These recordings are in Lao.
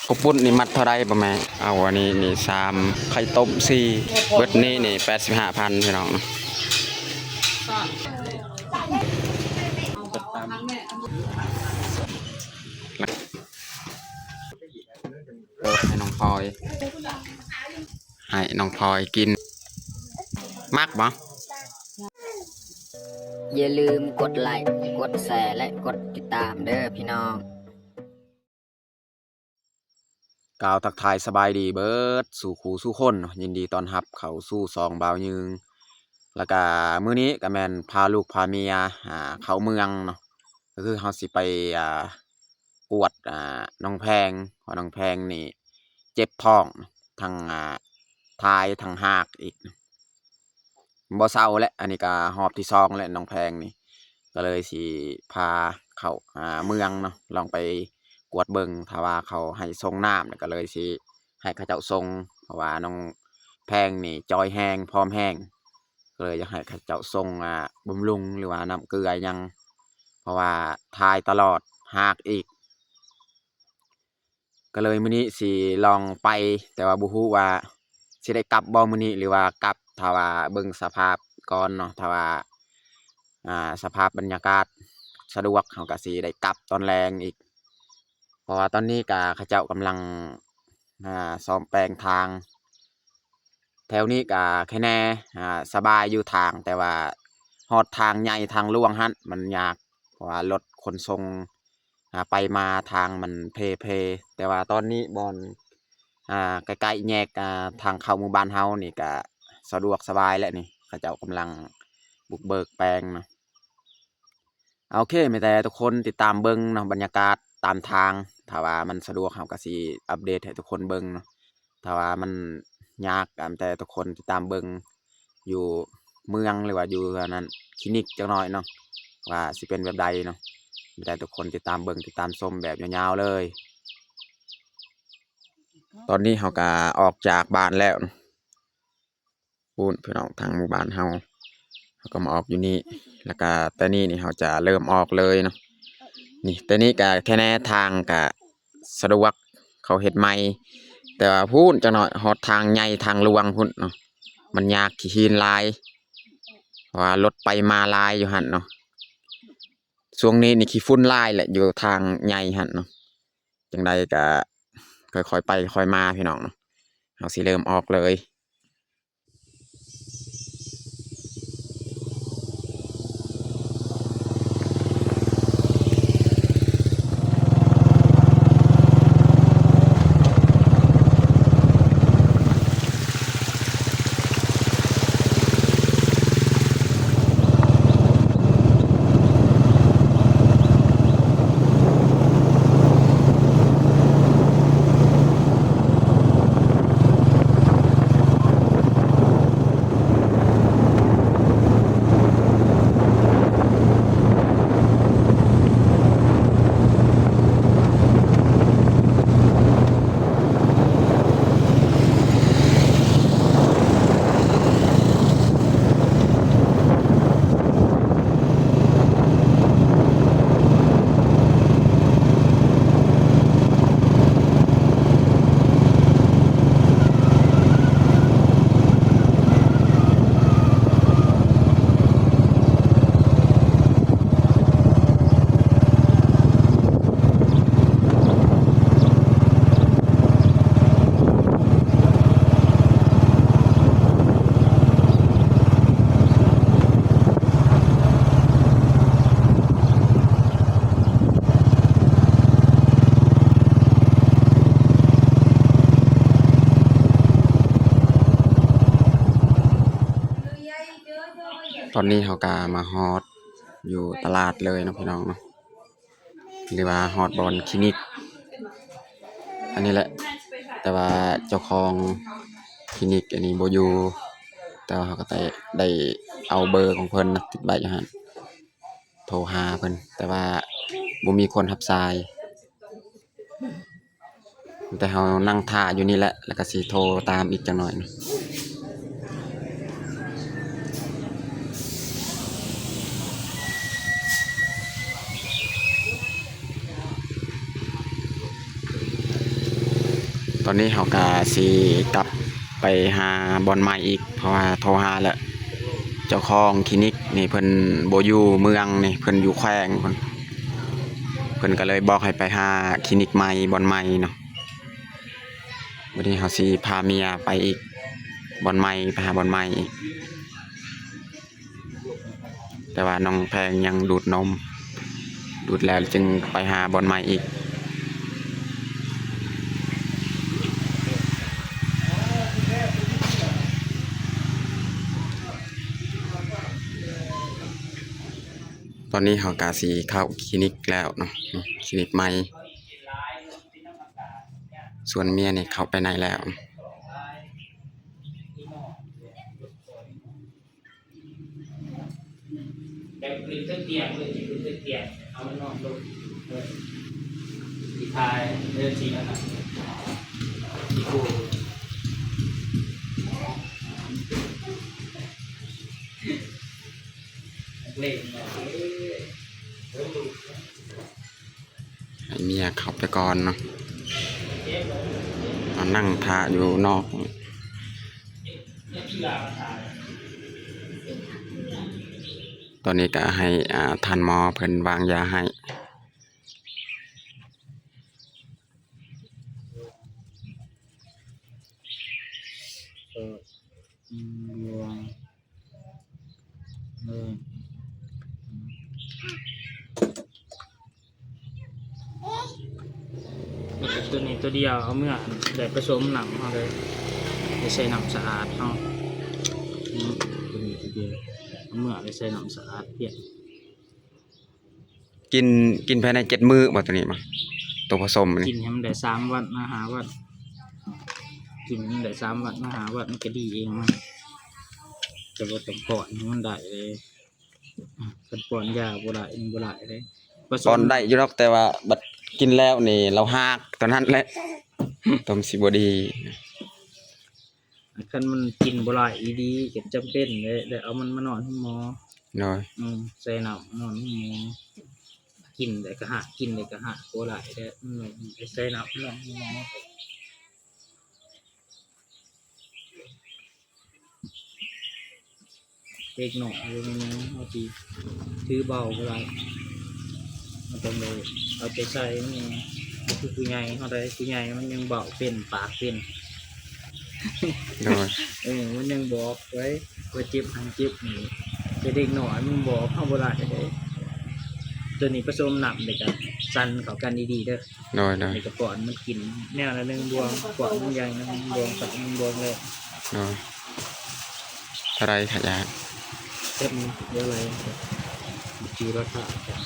ເຂົ້າປຸ້ນນີ້ມັດເທົ່າໃດບໍ່ແມ່? ເອົາອັນນີ້ນີ້ສາມ ໄຂ່ຕົ້ມສີ່ ເບິດນີ້ນີ້ແປດສິບຫ້າພັນ ພີ່ນ້ອງ. ເປີດໃຫ້ນ້ອງພອຍ ໃຫ້ນ້ອງພອຍກິນ. ມັກບໍ່? ຢ່າລືມກົດໄລ, ກົດແຊ ແລະ ກົດຕິດຕາມເດີພີ່ນ້ອງ. ກ່າວທັກທາຍສະບາຍດີເບີດສູ່ຄູ່ສູ່ຄົນເນາະ, ຍິນດີຕ້ອນຮັບເຂົ້າສູ່ຊ່ອງບ່າວຍືງ. ແລ້ວກະມື້ນີ້ກະແມ່ນພາລູກພາເມຍ ອ່າ ເຂົ້າເມືອງເນາະ, ກະຄືເຮົາຊິໄປ ອ່າ ກວດ ອ່າ ນ້ອງແພງ, ເພາະນ້ອງແພງນີ້ເຈັບທ້ອງ ທັງ ອ່າ ຖ່າຍທັງຮາກອີກ. ບໍ່ເຊົາແຫຼະ, ອັນນີ້ກະຮອບທີສອງແຫຼະນ້ອງແພງນີ້, ກະເລີຍຊິພາເຂົ້າ ອ່າ ເມືອງເນາະ, ລອງໄປກວດເບິ່ງ. ຖ້າວ່າເຂົາໃຫ້ສົ່ງນ້ຳ ກະເລີຍຊິໃຫ້ເຂົາເຈົ້າສົ່ງ, ເພາະວ່ານ້ອງແພງນີ້ຈ່ອຍແຮງ ຜອມແຮງ, ກະເລີຍຢາກໃຫ້ເຂົາເຈົ້າສົ່ງ ອ່າ ບຳລຸງ ຫຼືວ່ານ້ຳເກືອຫຍັງ, ເພາະວ່າຖ່າຍຕະຫຼອດ ຮາກອີກ. ກະເລີຍມື້ນີ້ຊິລອງໄປ, ແຕ່ວ່າບໍ່ຮູ້ວ່າຊິໄດ້ກັບບໍ່ມື້ນີ້ ຫຼືວ່າກັບ. ຖ້າວ່າເບິ່ງສະພາບກ່ອນເນາະ, ຖ້າວ່າ ອ່າ ສະພາບບັນຍາກາດສະດວກ ເຮົາກະຊິໄດ້ກັບຕອນແລງອີກ, ເພາະວ່າຕອນນີ້ກະເຂົາເຈົ້າກຳລັງ ອ່າ ສ້ອມແປງທາງ. ແຖວນີ້ກະແຄ່ແນ່ ອ່າ ສະບາຍຢູ່ທາງ, ແຕ່ວ່າຮອດທາງໃຫຍ່ທາງຫຼວງຫັ້ນມັນຍາກ, ເພາະວ່າລົດຂົນສົ່ງ ອ່າ ໄປມາທາງມັນເພເພ. ແຕ່ວ່າຕອນນີ້ບ່ອນ ອ່າ ໃກ້ໆແຍກ ອ່າ ທາງເຂົ້າໝູ່ບ້ານເຮົານີ້ກະສະດວກສະບາຍແຫຼະນີ້, ເຂົາເຈົ້າກຳລັງບຸກເບີກແປງເນາະ. ໂອເຄ ມີແຕ່ທຸກຄົນຕິດຕາມເບິ່ງເນາະ ບັນຍາກາດຕາມທາງ, ຖ້າວ່າມັນສະດວກເຮົາກະຊິອັບເດດໃຫ້ທຸກຄົນເບິ່ງເນາະ. ຖ້າວ່າມັນຍາກ ກະມີແຕ່ທຸກຄົນຕິດຕາມເບິ່ງຢູ່ເມືອງ ຫຼືວ່າຢູ່ອັນນັ້ນ ຄລີນິກຈັກໜ້ອຍເນາະ ວ່າຊິເປັນແບບໃດເນາະ. ມີແຕ່ທຸກຄົນຕິດຕາມເບິ່ງ ຕິດຕາມຊົມແບບຍາວໆເລີຍ. ຕອນນີ້ເຮົາກະອອກຈາກບ້ານແລ້ວ ພຸ້ນພີ່ນ້ອງ ທາງໝູ່ບ້ານເຮົາ, ເຮົາກະມາອອກຢູ່ນີ້. ແລ້ວກະແຕ່ນີ້ນີ້ເຮົາຈະເລີ່ມອອກເລີຍເນາະ. ນີ້ແຕ່ນີ້ກະແຄ່ແນ່ ທາງກະສະດວກ, ເຂົາເຮັດໃໝ່, ແຕ່ວ່າພຸ້ນຈັກໜ້ອຍ ຮອດທາງໃຫຍ່ທາງຫຼວງພຸ້ນເນາະ, ມັນຍາກ ຂີ້ຫີນຫຼາຍ ເພາະວ່າລົດໄປມາຫຼາຍຢູ່ຫັ້ນເນາະ. ຊ່ວງນີ້ນີ້ຂີ້ຝຸ່ນຫຼາຍແຫຼະ ຢູ່ທາງໃຫຍ່ຫັ້ນເນາະ. ຈັ່ງໃດກະຄ່ອຍໆໄປຄ່ອຍມາພີ່ນ້ອງເນາະ, ເຮົາຊິເລີ່ມອອກເລີຍ. ຕອນນີ້ເຮົາກະມາຮອດຢູ່ຕະຫຼາດເລີຍເນາະ ພີ່ນ້ອງເນາະ. ຫຼືວ່າຮອດບ່ອນຄລີນິກອັນນີ້ແຫຼະ, ແຕ່ວ່າເຈົ້າຂອງຄລີນິກອັນນີ້ບໍ່ຢູ່, ແຕ່ວ່າເຮົາກໍໄດ້ ໄດ້ເອົາເບີຂອງເພິ່ນນະ ຕິດໄວ້ຢູ່ຫັ້ນ ໂທຫາເພິ່ນ, ແຕ່ວ່າບໍ່ມີຄົນຮັບສາຍ. ແຕ່ເຮົານັ່ງຖ້າຢູ່ນີ້ແຫຼະ ແລ້ວກໍຊິໂທຕາມອີກຈັກໜ້ອຍ. ຕ ຕອນນີ້ເຮົາກະຊິກັບໄປຫາບ່ອນໃໝ່ອີກ ເພາະວ່າໂທຫາແລ້ວ ເຈົ້າຂອງຄລີນິກນີ້ເພິ່ນບໍ່ຢູ່ເມືອງນີ້ ເພິ່ນຢູ່ແຂວງພຸ້ນ ເພິ່ນກະເລີຍບອກໃຫ້ໄປຫາຄລີນິກໃໝ່ ບ່ອນໃໝ່ເນາະ. ວັນນີ້ເຮົາຊິພາເມຍໄປອີກ ບ່ອນໃໝ່ ໄປຫາບ່ອນໃໝ່ອີກ. ແຕ່ວ່ານ້ອງແພງຍັງດູດນົມ ດູດແລ້ວຈຶ່ງໄປຫາບ່ອນໃໝ່ອີກ. ຕອນນີ້ເຮົາກະຊິເຂົ້າຄລີນິກແລ້ວເນາະ ຄລີນິກໃໝ່. ສ່ວນເມຍນີ້ເຂົ້າໄປໃນແລ້ວ. ແບບຂຶ້ນເທິງຕຽງເລີຍ ຂຶ້ນເທິງຕຽງ ເອົາມັນນອນລົງເລີຍ ຊິຖ່າຍເລີຍ ຊິອັນນັ້ນ ຊິໂກ ນັກເລງເນາະ ເອີ ໃຫ້ເມຍເຂົ້າໄປກ່ອນເນາະ ມານັ່ງຖ້າຢູ່ນອກ. ຕອນນີ້ກະໃຫ້ ອ່າ ທ່ານໝໍເພິ່ນວາງຢາໃຫ້. ເອີ ອືມ ລວງ ເອີ ແລ້ວກະໂຕນີ້ໂຕດຽວ ເອົາເມືອໄດ້ປະສົມນ້ຳເຮົາເດີ ໄດ້ໃສ່ນ້ຳສະອາດເຮົາ ອືມ ໂຕນີ້ໂຕດຽວ ເອົາເມືອໄດ້ໃສ່ນ້ຳສະອາດພຽງ. ກິນ ກິນພາຍໃນເຈັດມື້ບໍ່ໂຕນີ້ບໍ່? ໂຕປະສົມນີ້ ກິນໃຫ້ມັນໄດ້ສາມວັນມາຫ້າວັນ ກິນໃຫ້ມັນໄດ້ສາມວັນມາຫ້າວັນ ມັນກະດີເອງມັນ ແຕ່ວ່າຕ້ອງປ້ອນໃຫ້ມັນໄດ້ເດ້ ຄັນປ້ອນຢາບໍ່ໄດ້ ມັນບໍ່ໄດ້ເດ້. ປະສົມ ປ້ອນໄດ້ຢູ່ດອກ ແຕ່ວ່າບັດກິນແລ້ວນີ້ລາວຮາກຕອນນັ້ນແຫຼະ ໂຕມັນຊິບໍ່ດີ. ຄັນມັນກິນບໍ່ໄດ້ອີ່ຫຼີກະຈຳເປັນເດ້ ໄດ້ເອົາມັນມານອນໂຮງໝໍ. ໂດຍ ອືມ ໃສ່ນ້ຳນອນໂຮງໝໍ ກິນໄດ້ກະຮາກ ກິນໄດ້ກະຮາກ ບໍ່ໄດ້ເດ້ ອືມ ໃສ່ນ້ຳນອນໂຮງໝໍ. ເດັກນ້ອຍ ເຮົາຊິຖືເບົາບໍ່ໄດ້ ເຮົາຕ້ອງໄດ້ເອົາໃຈໃສ່ມັນແດ່ ບໍ່ຄືຜູ້ໃຫຍ່ເຮົາໃດ ຜູ້ໃຫຍ່ມັນຍັງເວົ້າເປັນ ປາກເປັນ. ໂດຍ ເອີ ມັນຍັງບອກໄວ້ວ່າເຈັບຫັ້ນເຈັບນີ້ ແຕ່ເດັກນ້ອຍມັນບອກເຮົາບໍ່ໄດ້ເດ້. ໂຕນີ້ປະສົມນ້ຳ ແລ້ວກະສັນເຂົ້າກັນດີໆເດີ. ໂດຍໆ ແລ້ວກະປ້ອນມັນກິນ ແນວລະໜຶ່ງບ່ວງ ປ້ອນມັນຢ່າງໜຶ່ງບ່ວງ ສອງໜຶ່ງບ່ວງເລີຍ. ໂດຍ ເທົ່າໃດຂະຢາ? ເຈັດໜຶ່ງ ດຽວໄລ່ ຈື່ລາຄາກັນ.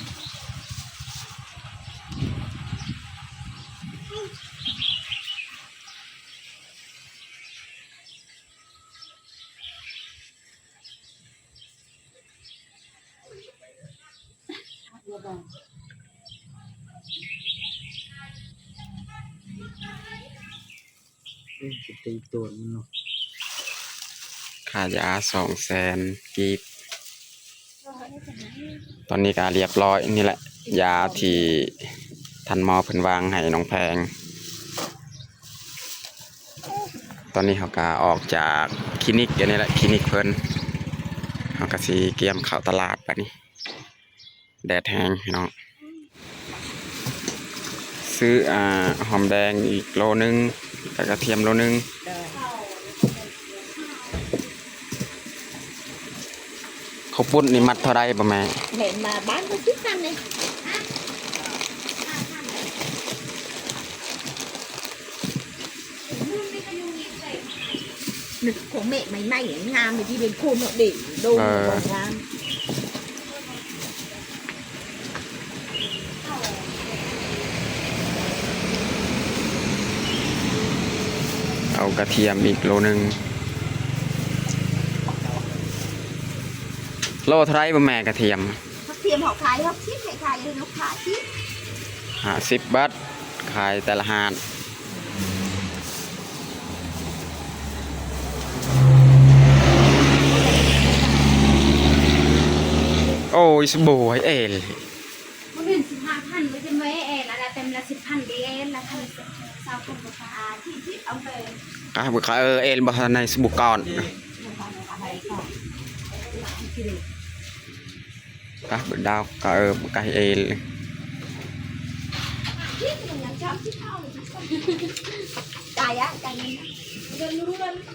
ເອີ ຊິໄປໂຕນມັນເນາະ ຄ່າຢາສອງແສນກີບ. ຕອນນີ້ກະລຽບຮ້ອຍ ນີ້ແຫຼະ ຢາທີ່ທ່ານໝໍເພິ່ນວາງໃຫ້ນ້ອງແພງ. ຕອນນີ້ເຮົາກະອອກຈາກຄລີນິກ ອັນນີ້ແຫຼະ ຄລີນິກເພິ່ນ ເຮົາກະຊິກຽມເຂົ້າຕະຫຼາດບາດນີ້. ແດດແຮງພີ່ນ້ອງ ຊື້ ອ່າ ຫອມແດງອີກໂລໜຶ່ງ ແລ້ວກະທຽມໂລໜຶ່ງ. ໂດຍ ເຂົ້າປຸ້ນນີ້ມັດເທົ່າໃດບໍ່ແມ່? ແມ່ນວ່າບ້ານເພິ່ນສິບພັນເດ້. ຂອງແມ່ໃໝ່ໆ ງາມເດ້ ທີ່ເປັນຄົນເນາະ ເດ້ ໂດ ເອີ ງາມ. ເອົາກະທຽມອີກໂລໜຶ່ງ. ໂລເທົ່າໃດບໍ່ແມ່ກະທຽມ? ກະທຽມເຮົາຂາຍຫົກສິບ ໃຫ້ຂາຍໃຫ້ລູກຄ້າສິບ ຫ້າສິບບາດ ຂາຍແຕ່ລະຮ້ານ. ໂອ້ຍ ສະໂບຍເອລ ບໍ່ແມ່ນສິບຫ້າພັນ ບໍ່ຈຳໄວ້ແອລະ ແຕ່ມະລະສິບພັນເດ້ ລະພັນສ ກະເບີກະເອີເອນບໍ່ທັນໃນສະບຸກອນ ກະເບີດາວກະເອີກະເອນ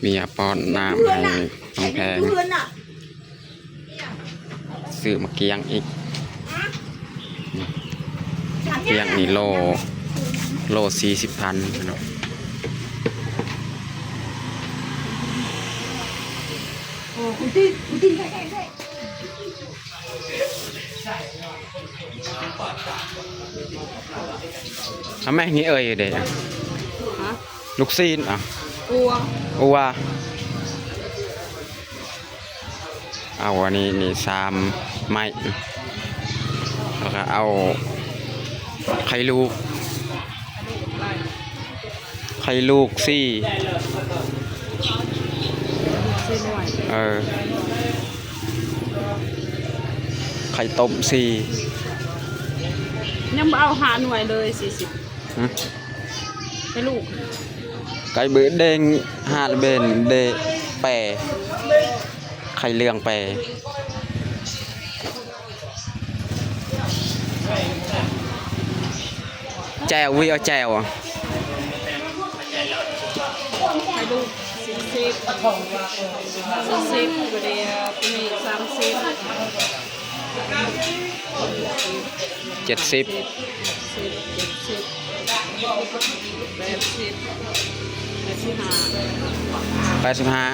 ເມຍປ້ອນນ້ຳໃຫ້ນ້ອງແພງ. ຊື້ໝາກກ້ຽງອີກ ກ້ຽງນີ້ໂລ ໂລສີ່ສິບພັນເນາະ. ເອົາແມ່ ນີ້ເອີຍເດ້ ຮະ? ລູກຊີ້ນ ອ່ະ ອັວ ອັວ. ເອົາອັນນີ້ນີ້ສາມໄມ້ ແລ້ວກະເອົາໄຂ່ລູກ ໄຂ່ລູກສີ່ ເອີ ໄຂ່ຕົ້ມສີ່ ຍັງບໍ່ເອົາຫ້າໜ່ວຍເລີຍ ສີ່ສິບ ຫຶ? ໄກ່ລູກ ໄກ່ເບີເດ້ງ ຫ້າລະເບັນເດ ແປ ໄຂ່ເຫຼືອງແປ ແຈ່ວ ວິ ເອົາແຈ່ວ ໄຂ່ລູກ ສີ່ສິບ ສີ່ສິບ ກະເດຍ ໂຕນີ້ ສາມສິບ ເຈັດສິບ ແປດສິບ ແປດສິບຫ້າ ແປດສິບຫ້າ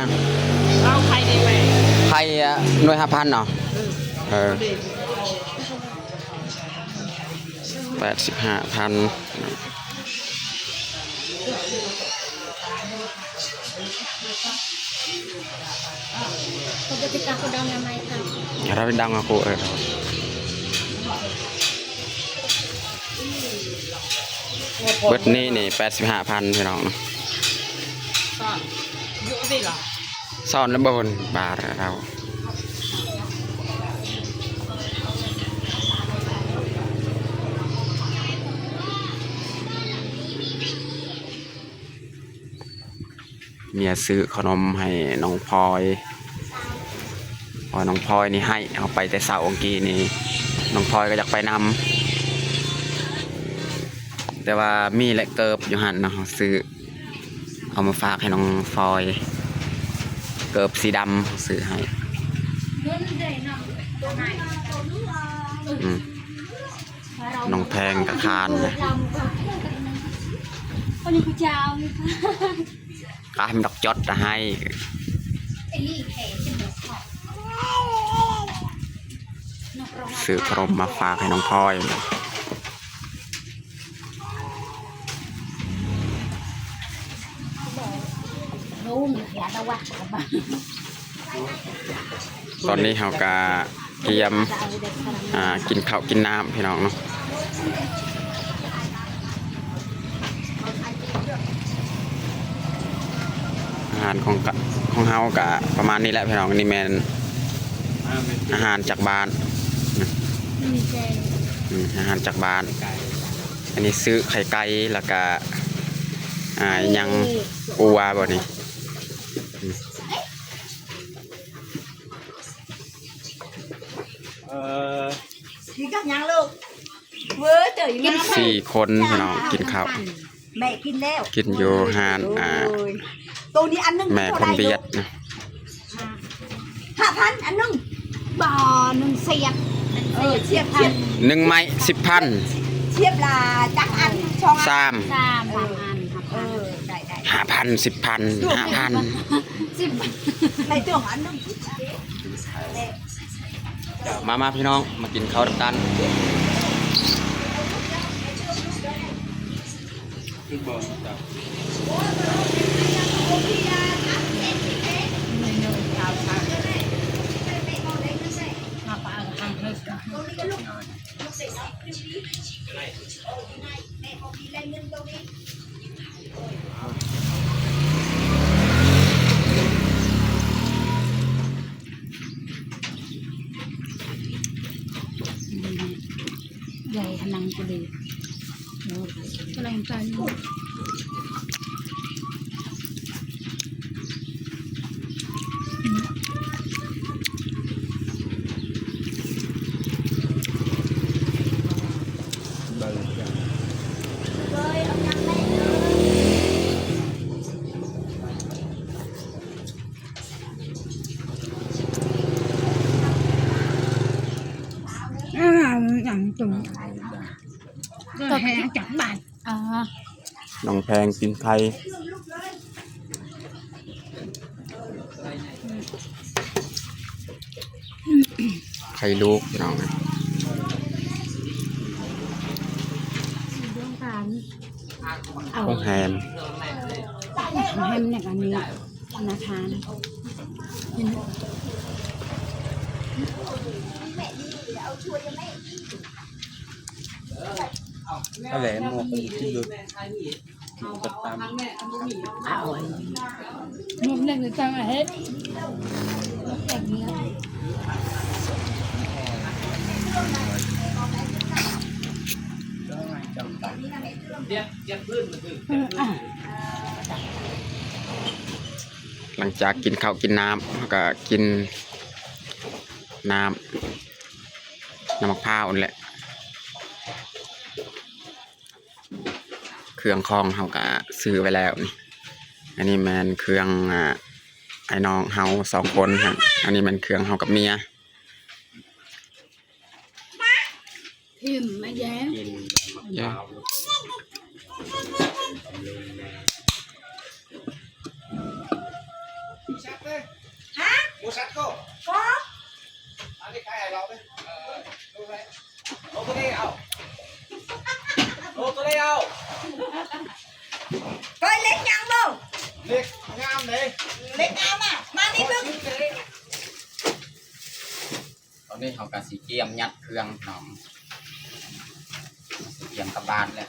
ເອົາໄຂ່ໄດ້ໄໝ? ໄຂ່ ອະ ໜ່ວຍຫ້າພັນເນາະ ເອີ ເອີ ເອົາເດ້ ແປດສິບຫ້າພັນ. ເຮົາໄປຕິດຕາມເຂົາດັງນຳໃໝ່ເຂົາ ເຮົາໄປດັງເອົາໂຄ ເອີ ເບິດນີ້ນີ້ແປດສິບຫ້າພັນ ພີ່ນ້ອງ ຊ້ອນຢູ່ຕິລະ ຊ້ອນລະບໍ່ ບາດເຮົາ. ເມຍຊື້ຂະໜົມໃຫ້ນ້ອງພອຍ ເພາະວ່ານ້ອງພອຍນີ້ໃຫ້ເຮົາໄປແຕ່ເຊົ້າ ອັງກີ້ນີ້ ນ້ອງພອຍກະຢາກໄປນຳ ແຕ່ວ່າມີແຫຼະເກີບຢູ່ຫັ້ນເນາະ ເຮົາຊື້ ເອົາມາຝາກໃຫ້ນ້ອງພອຍ ເກີບສີດຳ ເຮົາຊື້ໃຫ້ ອືມ. ນ້ອງແພງກະຄານນະ ກະໃຫ້ມັນດອກຈອດນະໃຫ້ ຊື້ຂະໜົມມາຝາກໃຫ້ນ້ອງພອຍ. ຕອນນີ້ເຮົາກະກຽມ ອ່າ ກິນເຂົ້າກິນນ້ຳ ພີ່ນ້ອງເນາະ ອາຫານຂອງກະ ຂອງເຮົາກະປະມານນີ້ແຫຼະ ພີ່ນ້ອງ ນີ້ແມ່ນອາຫານຈາກບ້ານ ອືມ ອາຫານຈາກບ້ານ ອັນນີ້ຊື້ໄຂ່ໄກ່ ແລ້ວກະ ອ່າ ອີ່ຫຍັງ ອັວບໍ່ນີ້ ອືມ. ເອີ ກິນກັບຫຍັງລູກ? ເວີເຈີອີ່ມາ ສີ່ຄົນພີ່ນ້ອງກິນເຂົ້າ ແມ່ກິນແລ້ວ ກິນຢູ່ຮ້ານ ໂອ້ຍ ອ່າ ໂຕນີ້ອັນໜຶ່ງແມ່ຄົນຫວຽດນະ ຫ້າພັນອັນໜຶ່ງ ບໍ່ ໜຶ່ງສຽບ ເອີ ສຽບ ສຽບ ໜຶ່ງໄມ້ສິບພັນ ສຽບລະຈັກອັນ ສອງອັນ ສາມ ສາມ ສາມອັນ ເອີ ໄດ້ ໄດ້ ຫ້າພັນ ສິບພັນ ຫ້າພັນ ສິບ ໃຫ້ຕົວອັນໜຶ່ງ ມາ ມາ ພີ່ນ້ອງ ມາກິນເຂົ້ານຳກັນ. ໃຫຍ່ຂະໜັງກະດີ ກຳລັງໃຈ. ຕົວ ຕົວແຮງຈາກບ້ານ ອໍ ນ້ອງແພງກິນໄຂ່ ໄຂ່ລູກ ພີ່ນ້ອງ ໂຮງການ ໂຮງແຮມ ໂຮງແຮມ ນີ້ ອັນນີ້ ທະນາຄານ ກະແຫຼມວກກັນກິນເບິດ ໝູກັນຕຳ ໝູກເລັກນີ້ຈັ່ງເຮັດ ຫຼັງຈາກກິນເຂົ້າກິນນ້ຳ ເຮົາກະກິນນ້ຳ ນ້ຳໝາກພ້າວນີ້ແຫຼະ. ເຄື່ອງຂອງເຮົາກະຊື້ໄວ້ແລ້ວນີ້ ອັນນີ້ແມ່ນເຄື່ອງ ອາ ອ້າຍນ້ອງເຮົາສອງຄົນ ອັນນີ້ແມ່ນເຄື່ອງເຮົາກັບເມຍ ຖິ້ມມາແຍງ ກິນ ຮະ ໝູສັດໂກ ໂກ ອັນນີ້ຂາຍໃຫ້ເຮົາເດ້ ເອີ ໂລເທົ່າໃດ ໂລເທົ່າໃດເອົາ ໂລເທົ່າໃດເອົາ ເຮີ້ຍ ເຫຼັກຍັງບໍ່ ເຫຼັກງາມເດ້ ເຫຼັກງາມອະ ມານີ້ເບິ່ງ ຕອນນີ້ເຮົາກະຊິກຽມຍັດເຄື່ອງເນາະ ກຽມກັບບ້ານແລ້ວ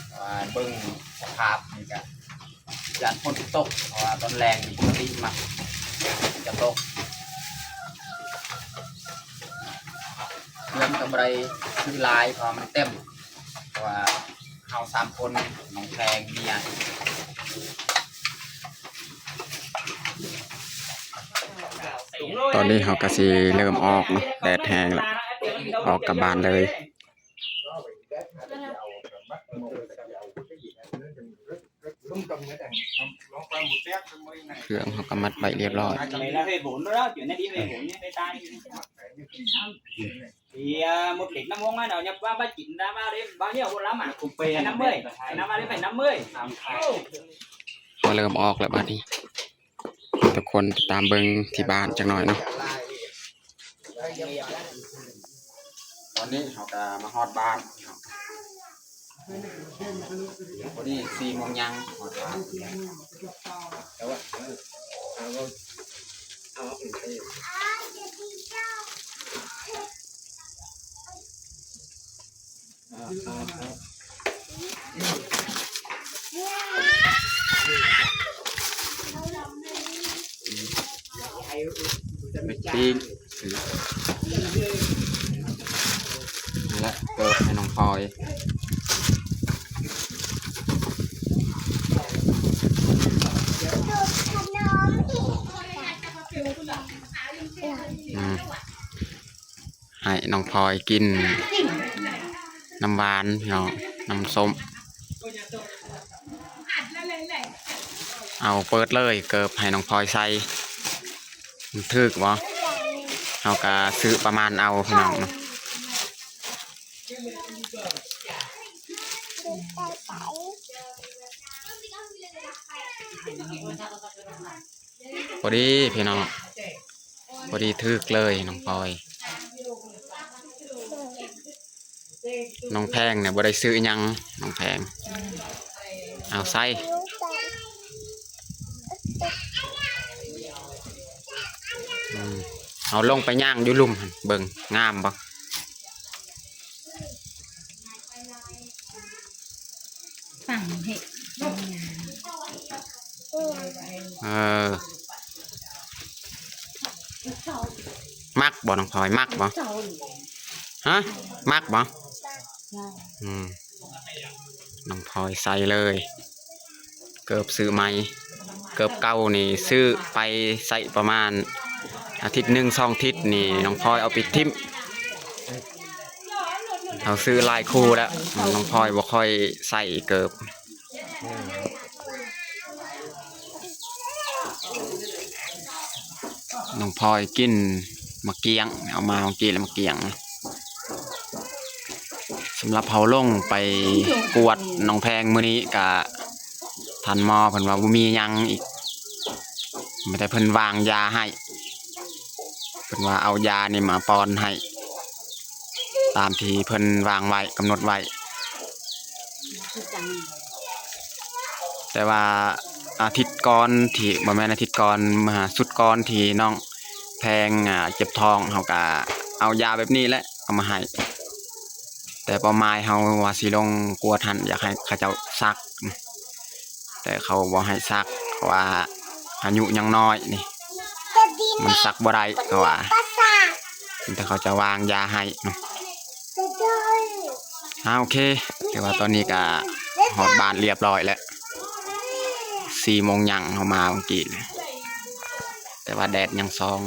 ເພາະວ່າເບິ່ງສະພາບນີ້ກະຢ້ານຝົນຕົກ ເພາະວ່າຕອນແລງນີ້ປົກກະຕິມັກຈະຕົກ ເຄື່ອງກະບໍ່ໄດ້ຊື້ຫຼາຍ ເພາະວ່າມັນເຕັມ ເພາະວ່າ ເຮົາສາມຄົນ ນ້ອງແພງ ເມຍ ຕອນນີ້ເຮົາກະຊິເລີ່ມອອກເນາະ ແດດແຮງລະ ອອກກັບບ້ານເລີຍ ເຄື່ອງເຮົາກະມັດໄວ້ລຽບຮ້ອຍ. ມາເລີ່ມອອກແລ້ວບາດນີ້ ທຸກຄົນຕາມເບິ່ງທີ່ບ້ານຈັກໜ້ອຍເນາະ. ຕອນນີ້ເຮົາກະມາຮອດບ້ານ ພໍດີສີ່ໂມງຍັງຮອດບ້ານ. ປີ້ງ ນີ້ແຫຼະ ເກີບໃຫ້ນ້ອງພອຍ. ອືມ ໃຫ້ນ້ອງພອຍກິນນ້ຳຫວານເນາະ ນ້ຳສົ້ມ. ເອົາ ເປີດເລີຍ ເກີບໃຫ້ນ້ອງພອຍໃສ່ ມັນຖືກບໍ່? ເຮົາກະຊື້ປະມານເອົາ ພີ່ນ້ອງເນາະ. ພໍດີພີ່ນ້ອງ ພໍດີຖືກເລີຍນ້ອງພອຍ. ນ້ອງແພງນີ້ບໍ່ໄດ້ຊື້ອີ່ຫຍັງ ນ້ອງແພງ ເອົາໃສ່ ອືມ ເອົາລົງໄປຍ່າງຢູ່ລຸ່ມຫັ້ນ ເບິ່ງງາມບໍ່? ຝັງເຫັດ ເອີ ມັກບໍ່ນ້ອງພອຍ ມັກບໍ່? ຮະ ມັກບໍ່? ອືມ ນ້ອງພອຍໃສ່ເລີຍ ເກີບຊື້ໃໝ່ ເກີບເກົ່ານີ້ຊື້ໄປໃຊ້ປະມານອາທິດໜຶ່ງສອງທິດນີ້ ນ້ອງພອຍເອົາໄປຖິ້ມ. ເຮົາຊື້ຫຼາຍຄູ່ແລ້ວ ນ້ອງພອຍບໍ່ຄ່ອຍໃສ່ເກີບ. ນ້ອງພອຍກິນ ໝາກກ້ຽງ ເອົາມາເມື່ອກີ້ແລ້ວໝາກກ້ຽງ. ສຳລັບເຮົາລົງໄປກວດໜອງແພງມື້ນີ້ກະ ທ່ານໝໍເພິ່ນວ່າບໍ່ມີຫຍັງອີກ ມີແຕ່ເພິ່ນວາງຢາໃຫ້ ເພິ່ນວ່າເອົາຢານີ້ມາປ້ອນໃຫ້ ຕາມທີ່ເພິ່ນວາງໄວ້ ກຳນົດໄວ້. ແຕ່ວ່າອາທິດກ່ອນທີ່ ບໍ່ແມ່ນອາທິດກ່ອນ ມາສຸດກ່ອນທີ່ນ້ອງແພງ ອ່າ ເຈັບທ້ອງ ເຮົາກະເອົາຢາແບບນີ້ແຫຼະ ເອົາມາໃຫ້ ແຕ່ເປົ້າໝາຍເຮົາວ່າຊິລົງກວດຫັ້ນ ຢາກໃຫ້ເຂົາເຈົ້າສັກ ແຕ່ເຂົາບໍ່ໃຫ້ສັກ ເພາະວ່າອາຍຸຍັງນ້ອຍນີ້ ມັນສັກບໍ່ໄດ້ ເຂົາວ່າ ມີແຕ່ເຂົາຈະວາງຢາໃຫ້ເນາະ. ອ່າ ໂອເຄ ແຕ່ວ່າຕອນນີ້ກະຮອດບ້ານລຽບຮ້ອຍແລ້ວ ສີ່ໂມງຫຍັງເຮົາມາເມື່ອກີ້ ແຕ່ວ່າແດດຍັງສ່ອງ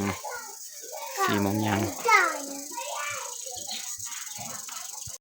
ສີ່ໂມງຫຍັງ.